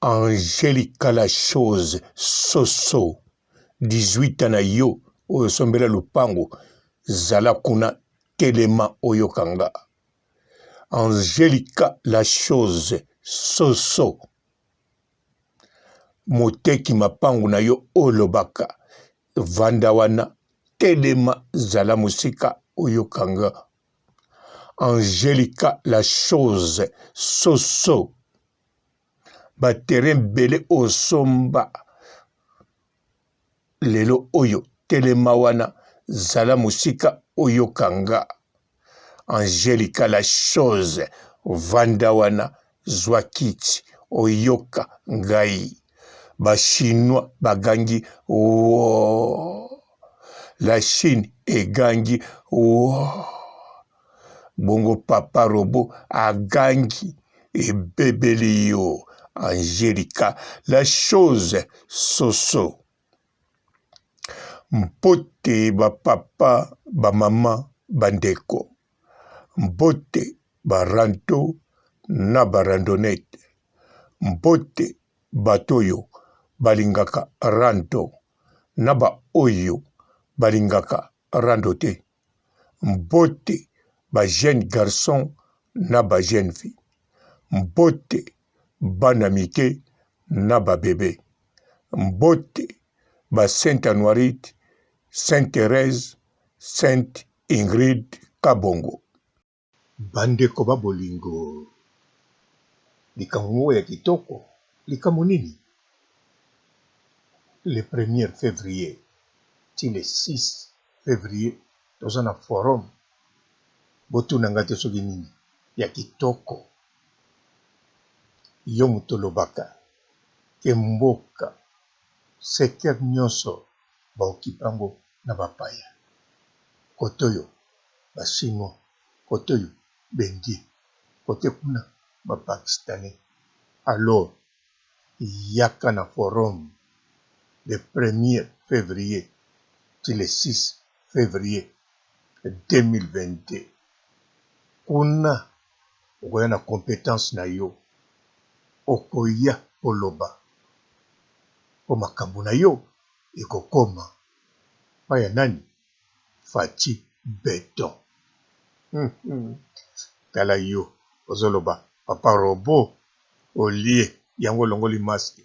Angelica la chose soso 18 ans na yo oyo osombela lupango zala kuna telema oyoka nga Angelica la chose soso moteki mapangu na yo olobaka vanda wana telema zala mosika oyoka nga Angelica la chose soso ba terrain ebele osomba lelo oyo telema wana zala mosika oyoka nga Angelica la chose vanda wana zwa kiti oyoka ngai ba chinois bagangi woo la Chine egangi woo bongo papa robot agangi ebebeli yo Angelica la chose soso mpote ba papa ba mama ba ndeko mbote ba rando na ba randonnette mbote bato oyo balingaka rando na ba oyo balingaka rando te Mbote ba jeune garçon na ba jeune fille. Mbote bana mike na ba bebe. Mbote ba Sainte Anuarite, Sainte Therèse, Sainte Ingrid Kabongo. Bandeko ba bolingo, likambo moko ya kitoko, likambo nini? Le premier fevrier ti le 6 fevrier toza na forum, botuna nga te soki nini ya kitoko. Yo moto olobaka ke mboka secteur nionso ba occupe yango na ba paya, kote oyo ba chinois, kote oyo ba indiens, kote kuna ba pakistanais alors yaka na forum le premier fevrier ti le 6 fevrier 2022 kuna okoya na competence na yo okoya koloba po makambo na yo ekokoma pa ya nani Fatshi beton tala yo ozoloba papa robot olie yango olongoli masque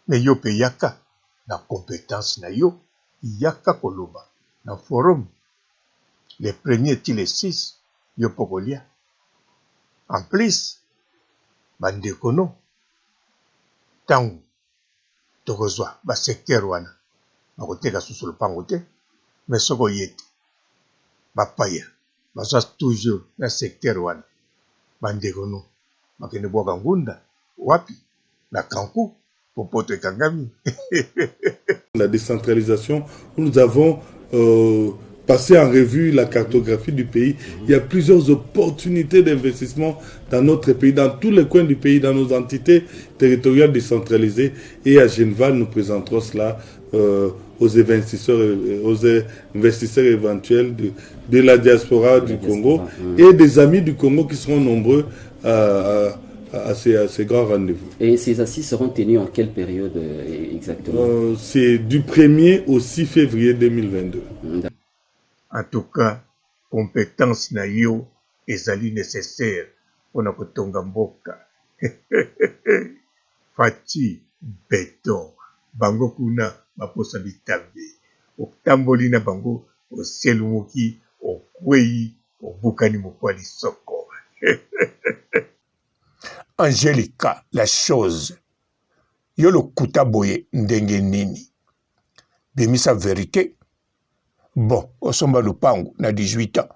mais yo pe yaka na competence na yo yaka koloba na forum le premier ti le 6 yo pe okolia en plus ba ndeko no tangu tokozua ba secteur wana bakoteka susu lopango te mais soki oye te ba paya baza toujours na secteur wana ba ndeko no bakende bwaka ngunda wapi na kanku po poto ekangami. La décentralisation où nous avons euh, passé en revue la cartographie du pays. Il y a plusieurs opportunités d'investissement dans notre pays, dans tous les coins du pays, dans nos entités territoriales décentralisées. Et à Genval, nous présenterons cela euh, aux investisseurs, aux investisseurs éventuels de, de la diaspora du Congo et des amis du Congo qui seront nombreux à, à, ces, à ces, grands rendez-vous. Et ces assises seront tenues en quelle période euh, exactement euh, C'est du 1er au 6 février 2022. En tout cas, compétence na yo ezali nécessaire pona kotonga mboka. Fatshi beton bango kuna baposa bitambe otamboli na bango oselumuki okweyi obukani mokwa lisoko. Angelica la chose yo lokuta boye ndenge nini bimisa verite bon osomba lupangu na 18 ans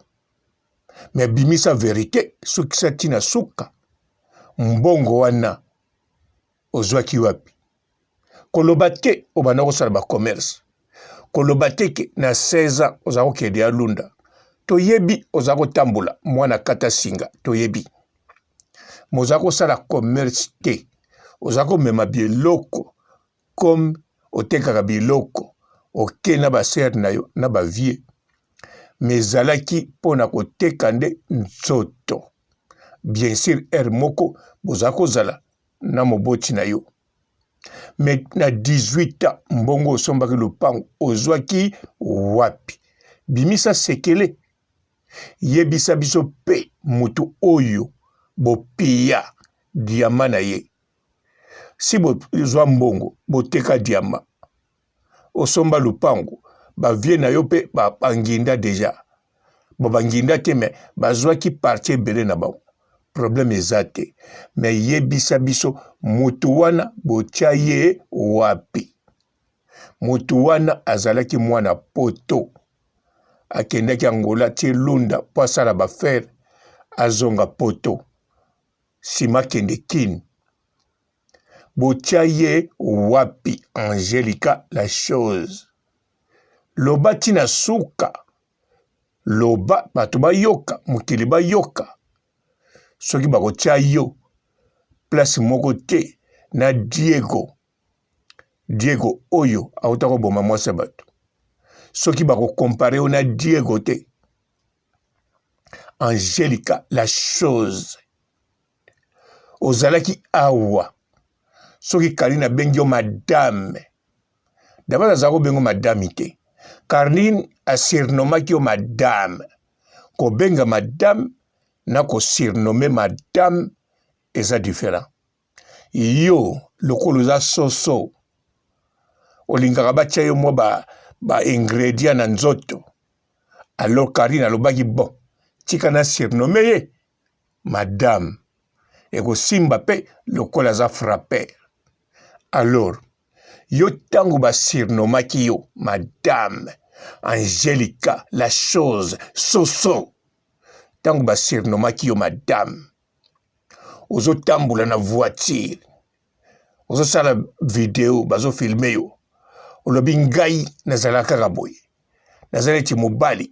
mais bimisa verite sukisa ti na suka mbongo wana ozwaki wapi koloba te obanda kosala ba commerce koloba te ke na 16 ans oza kokende ya lunda toyebi oza kotambola mwana kata singa toyebi moza kosala commerce te oza komema biloko comme otekaka biloko oke na ba sœur na yo na ba vieux mais ezalaki mpo na koteka nde nzoto bien sur heure moko boza kozala. na moboti na yo. Mais na 18 ans mbongo osombaki lopango ozwaki wapi? Bimisa sekele, yebisa biso pe mutu oyo bopiya diama na ye. Si bozwa mbongo boteka diama, osomba lupangu ba vieux na yo pe ba nginda dejà bon ba nginda te mais bazwaki partie ebele na bango problème eza te mais yebisa biso mutu wana botia ye wapi mutu wana azalaki mwana poto akendaki angola tie lunda po asala ba faire azonga poto sima akende kin Botia ye wapi Angelica la chose? Loba ti na suka, loba bato bayoka, mokili bayoka. Soki bakotia yo place moko te na Diego, Diego oyo auta koboma mwasi ya bato. Soki bakokompare yo na Diego te, Angelica la chose. Ozalaki awa soki Carine abengi yo madame d'abord azalaka kobenga yo madame te Carine asurnomaki yo madame kobenga madame na kosurnome madame eza different yo lokola oza soso olingaka batya yo mwa ba, ba ingredient na nzoto alors Carine alobaki bon tika na surnome ye madame ekosimba pe lokola aza frapper alors yo tango ba surnomaki yo madame Angelica la chose soso tango ba surnomaki yo madame ozotambola na voiture ozosala video bazofilme yo olobi ngai nazala kaka boye naza neti mobali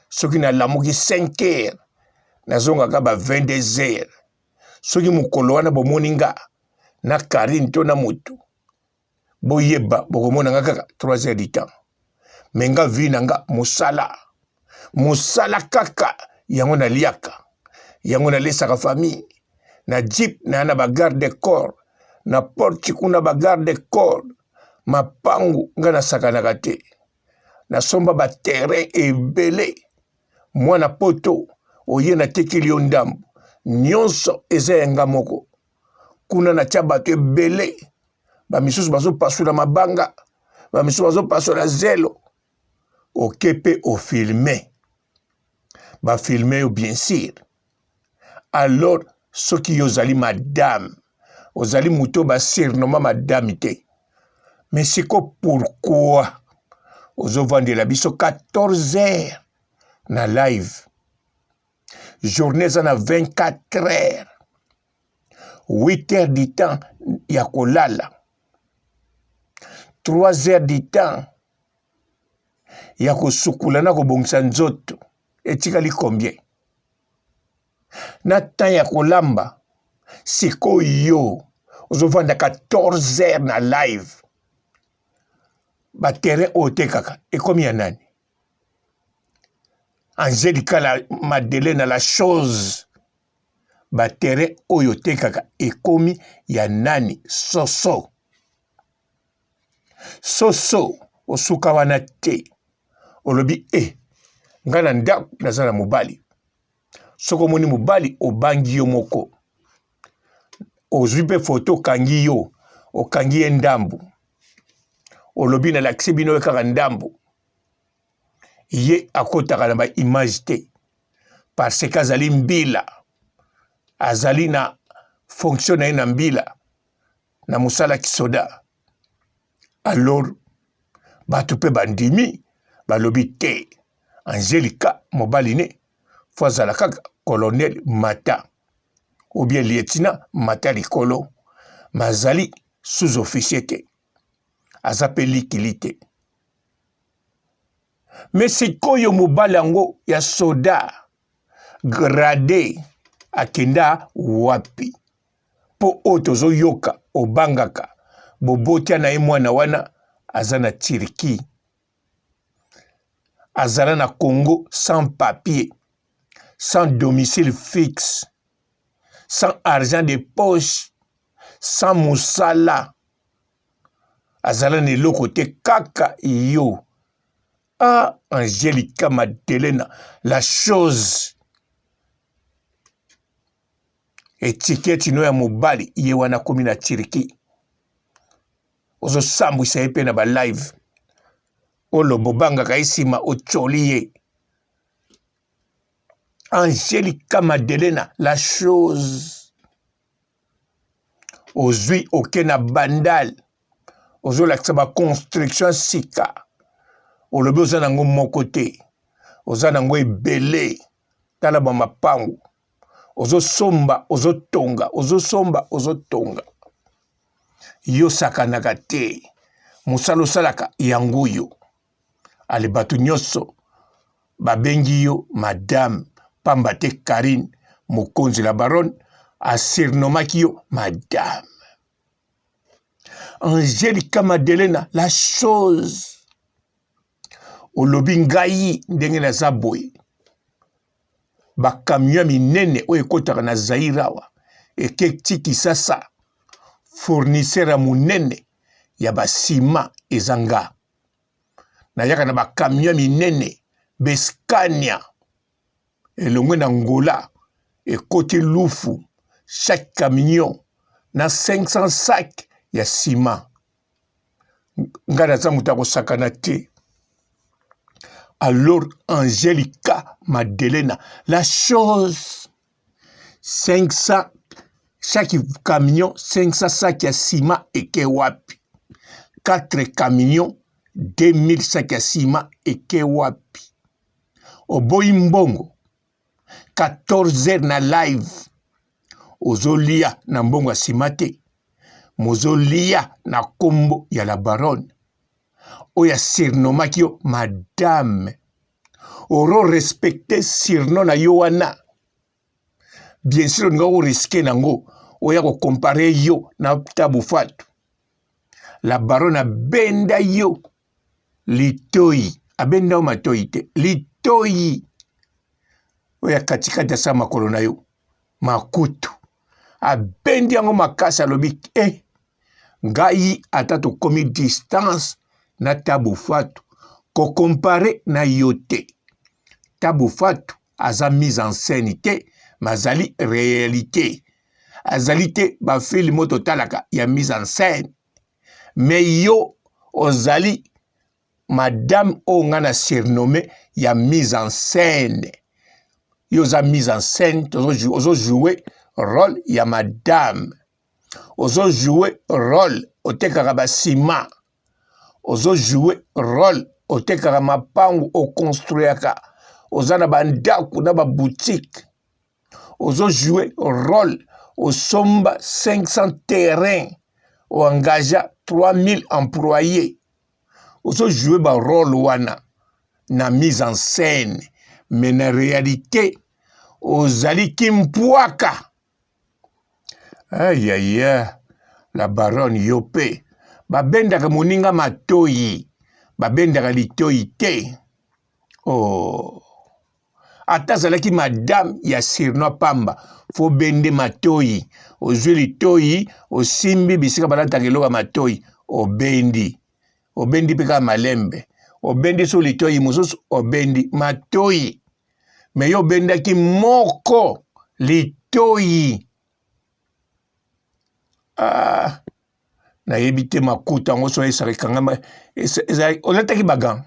soki nalamuki 5 heures nazongaka ba 22 heures soki mokolo wana bomoni nga na Carine to na motu boyeba bokomona nga kaka 3 heures du temps me nga vie na nga mosala mosala kaka yango naliaka yango nalesaka famille na jeep naya na bagarde corps na porte kuna bagarde corps mapangu nga nasakanaka te nasomba ba terrain ebele mwana poto oye natekeli yo ndambo nyonso eza ya nga moko kuna natya bato ebele bamisusu bazopasula mabanga bamisusu bazopasola zelo oke mpe ofilme bafilme yo bien sur alors soki yo ozali madame ozali moto oyo basurnoma madame te mais siko pourquoi ozovandela biso 14 heures na live journée eza na 24 heures 8 heures du temps ya kolala 3 heures du temps ya kosukola na kobongisa nzoto etikali combien na temps ya kolamba sikoyo ozovanda 14 heures na live baterrain oyo otekaka ekomi ya nani angelica la madeleine la chose baterrain oyo otekaka ekomi ya nani soso Soso osuka wana te olobi e eh, nga na ndako naza na mobali soki omoni mobali obangi yo moko ozwi mpe foto okangi yo okangi ye ndambu olobi nalakisi bino ye kaka ndambu ye akotaka na ba image te parce que azali mbila azali na fonction na ye na mbila na mosala kisoda alors bato mpe bandimi balobi te angelika mobali ne fo azala kaka colonel mata ou bien lietina mata likolo mazali sous officier te aza mpe likili te me sikoyo mobali yango ya soda grade akenda wapi po oyo tozoyoka obangaka bobotia na ye mwana wana aza na Turquie azala na Congo sans papier sans domicile fixe sans argent de poche. Sans mosala. Azala na eloko te kaka yo. Ah, Angelica Madelena, la chose. Etiketi no ya mobali ye wana akomi na Turquie. Ozosambwisa ye mpe na ba live. Oloba obangaka ye nsima otyoli ye. Angelica Madelena, la chose. Ozwi oke na Bandal, ozolakisa ba construction ya sika. Olobi oza nango moko te, oza nango ebele. Tala ba mapangu ozosomba, ozotonga, ozosomba, ozotonga. Yo sakanaka te, mosala osalaka yango oyo. Ale bato nyonso babengi yo madame pamba te Carine Mokonzi la baronne asurnomaki yo madame. Angelica Madelena la chose olobi ngai ndenge naza boye ba camion ya minene oyo ekotaka na Zaire awa eketi Kisasa fournisseur ya monene ya ba ciment eza nga nayaka na ba camion ya minene Bescania elongwe na Angola ekoti Lufu chaque camion na 500 sac ya ciment nga naza moto ya kosakana te alors Angelica Madelena la chose 500 chaque camion 500 sac ya ciment eke wapi 4 camion 2000 sac ya ciment eke wapi oboyi mbongo 14 heures na live ozolia na mbongo ya sima te mozolia na kombo ya la baronne oyo asurnomaki yo madame oro respecte surnom na yo wana bien sûr olinga koriske nango oya kokompare yo na tabu fatu la baronne abenda yo litoi abenda yo matoi te litoi oyo ya katikati asa makolo na yo makutu abendi yango makasi alobi e eh, ngai ata tokomi distance na tabu fatu kokompare na yo te tabu fatu aza mise en scène te mazali réalité azali te bafilme oyo totalaka ya mise en scène me yo ozali madame oyo nga na surnomme ya mise en scène yo oza mise en scène ozo joue role ya madame ozo joue role otekaka basima ozo joue role otekaka mapangu oconstruyaka oza na bandako na baboutique ozo joue role osomba 500 terrain oengagea 3000 employés ozo joue ba role wana na mise en scène mais na réalité ozali kimpwaka ayaya la baronne yo mpe babendaka moninga matoyi babendaka litoyi te oh. ata azalaki madame ya sirnoi pamba fo bende matoyi ozwi litoyi osimbi bisika balataka eloko ya matoyi obendi obendi mpe kaka malembe obendi so litoyi mosusu obendi matoyi me yo obendaki moko litoyi ah, nayebi te makuta yango so esaka ekangama olataki bagan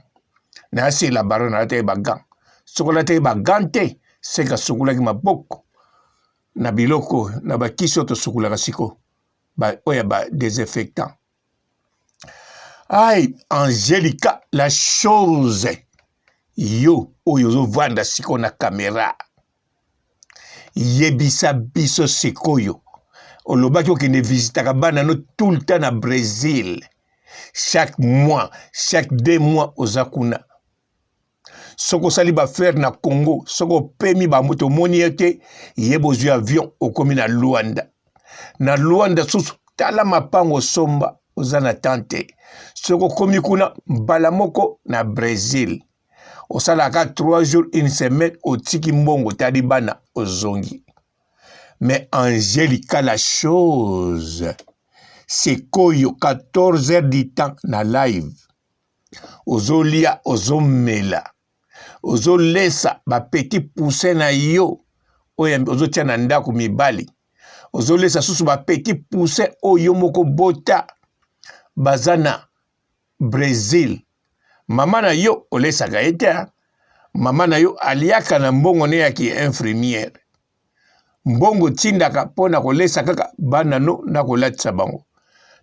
nayasela baro nalataki bagan soki olataki bagan te seke asukulaki maboko na biloko na bakisi oyo tosukulaka siko oyo ya ba desinfectant ai angelica la chose yo oyo ozovanda sikoyo na kamera yebisa biso sikoyo olobaki okende visitaka bana no tout le temps na Brésil chaque mois chaque deux mois oza kuna soki osali baaffaire na Congo soki opemi bamoto omoni ye te ye bozwi avion okomi na Luanda na Luanda susu tala mapango osomba oza na temps te soki okomi kuna mbala moko na Brésil osalaka 3 jours une semaine otiki mbongo otali bana ozongi. Mais Angelica la chose sikoyo 14 heures du temps na live ozolia ozomela ozolesa ba petit poussin na yo oyo ozotia na ndako mibali ozolesa susu ba petit poussin oyo yo moko bota baza na Bresil mama na yo olesaka ye te mama na yo aliaka na mbongo ne ya ki infirmière mbongo otindaka mpo na kolesa kaka bana no na kolatisa bango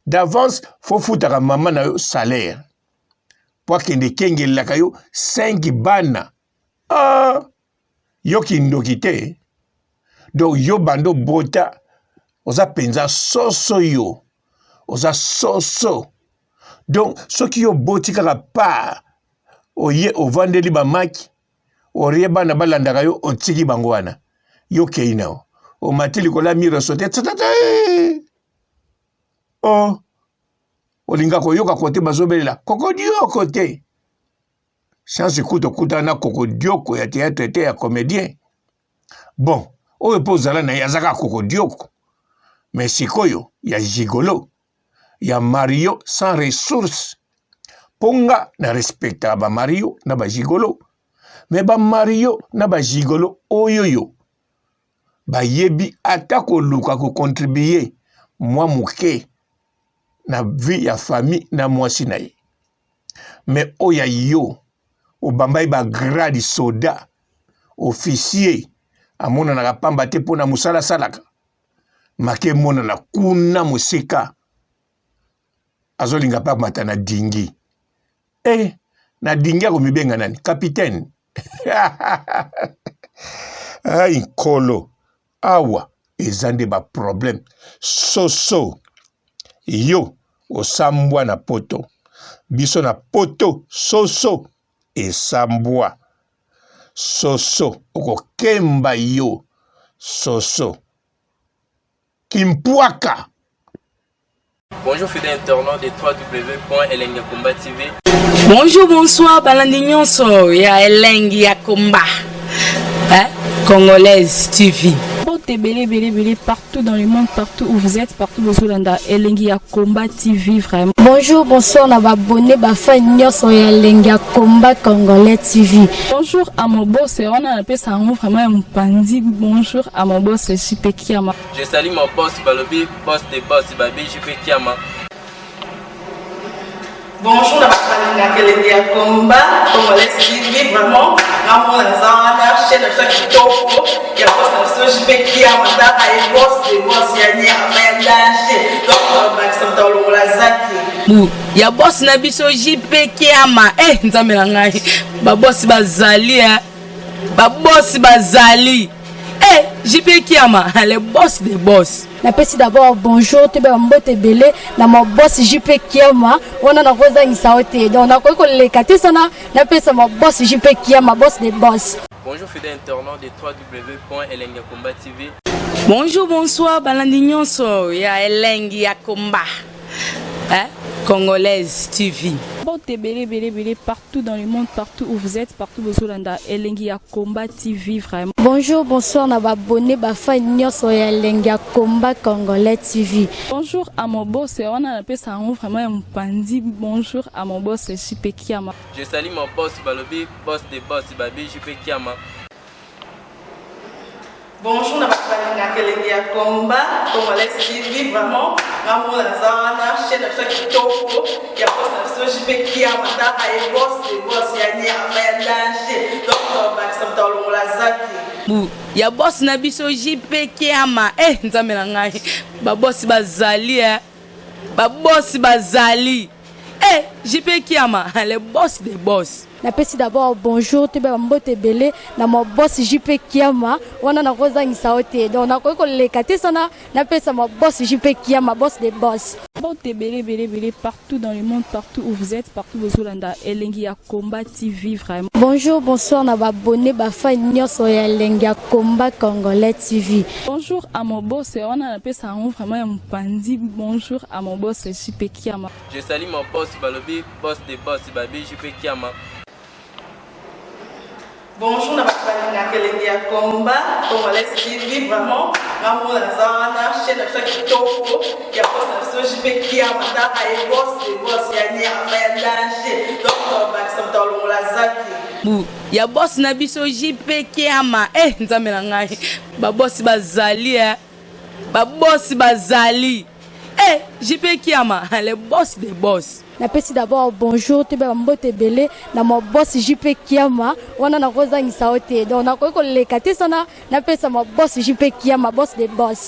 d'avance fofutaka mama na yo salaire mpo akende ekengelelaka yo 5 bana ah, yo kindoki te donc yo banda obota oza mpenza soso yo oza soso donc soki yo oboti kaka par oye ovandeli bamaki orie bana balandaka yo otiki bango wana yo okei nao omati likolo ya mire sote tata o oh, olinga koyoka kote bazobelela kokodioko te chance kutu okutana na kokodioko ya théâtre te ya comédien bon oyo mpe ozala na ye aza kaka kokodioko mais sikoyo ya gigolo ya mario sans ressource mpo nga na respectaka ba mario na ba gigolo mais ba mario na ba gigolo oyoyo bayebi ata koluka kocontribue mwa moke na vie ya famille na mwasi na ye mais oyo ya yo obamba ye bagrade soda officier amonanaka pamba te mpo na mosala asalaka make emonana kuna mosika azolinga mpe amata na dingi e eh, na dingi akomibenga nani capitaine ai nkolo awa eza nde baproblème soso yo osambwa na poto biso na poto soso esambwa soso okokemba yo soso kimpwaka Bonjour fidèles internautes de www.elengiyakomba TV. Bonjour, bonsoir, balandi nyonso ya Elengi ya Komba. Hein? Congolaise TV. Mbote ebele ebele ebele partout dans le monde, partout où vous êtes, partout bozolanda Elengi ya Combat TV vraiment. Bonjour, bonsoir na ba abonné ba fan nyonso ya Elengi ya Combat Congolais TV. Bonjour à mon boss, wana napesa yango vraiment ya mopanzi. Bonjour à mon boss JP Kiama. Je salue mon boss Balobi, boss de boss Babi JP Kiama. Bonjour na bato balingaka elengi ya combat congolais TV vraiment ngamona naza wana chaîne na biso ya kitoko ya boss na biso JP Kiama tala ye boss de boss ya nyama ya danger donc bakisa moto alongola zaki bu ya boss na biso JP Kiama eh nzambe na ngai ba boss bazali eh ba boss bazali eh JP Kiama le boss de boss Napesi d'abord bonjour toyeba mbote ebele na ma boss JP Kiama wana nakozangisa yo te donc nakoki koleka te sana napesa ma boss JP Kiama boss de boss. Bonjour fidèles internautes de www.elengiyakomba TV. Bonjour, bonsoir, balandi nyonso ya Elengi ya Komba. Hein? Congolaise TV. Mbote ebele ebele ebele partout dans le monde, partout où vous êtes, partout bozolanda Elengi ya Combat TV vraiment. Bonjour, bonsoir na ba abonné ba fan nyonso ya Elengi ya Combat Congolais TV. Bonjour à mon boss, wana napesa yango vraiment ya mopanzi. Bonjour à mon boss JP Kiama. Je salue mon boss Balobi, boss de boss Babi JP Kiama. Bonjour na bato balingaka elengi ya combat congolais TV vraiment ngamona naza wana chaîne na biso ya kitoko ya boss na biso JP Kiama tala ye boss de boss ya nyama ya danger donc bakisa moto alongola zaki bu ya boss na biso JP Kiama eh nzambe na ngai ba boss bazali eh ba boss bazali eh JP Kiama le boss de boss Napesi d'abord bonjour toyeba mbote ebele na ma boss JP Kiama wana nakozangisa yo te donc nakoki koleka te sana napesa ma boss JP Kiama boss de boss. Mbote ebele ebele ebele partout dans le monde, partout où vous êtes, partout bozolanda Elengi ya Combat TV vraiment. Bonjour, bonsoir na ba abonné ba fan nyonso ya Elengi ya Combat Congolais TV. Bonjour à mon boss, wana napesa yango vraiment ya mopanzi. Bonjour à mon boss JP Kiama. Je salue mon boss Balobi, boss de boss Babi JP Kiama. Bonjour na bato balingaka elengi ya combat congolais TV, vraiment nga moko naza wana, chaîne na biso ya kitoko ya boss na biso JP Kiama, taka ye boss de boss ya nyama ya danger, donc tobakisa moto alongola zaki bu ya boss na biso JP Kiama. Eh, nzambe na ngai, babosi bazali, eh. Babosi bazali, eh, JP Kiama, le boss de boss. Napesi d'abord bonjour, toyeba bambote ebele na ma boss JP Kiama. Wana nakozangisa yo te, donc nakoki koleka te sana napesa ma boss JP Kiama, boss de boss.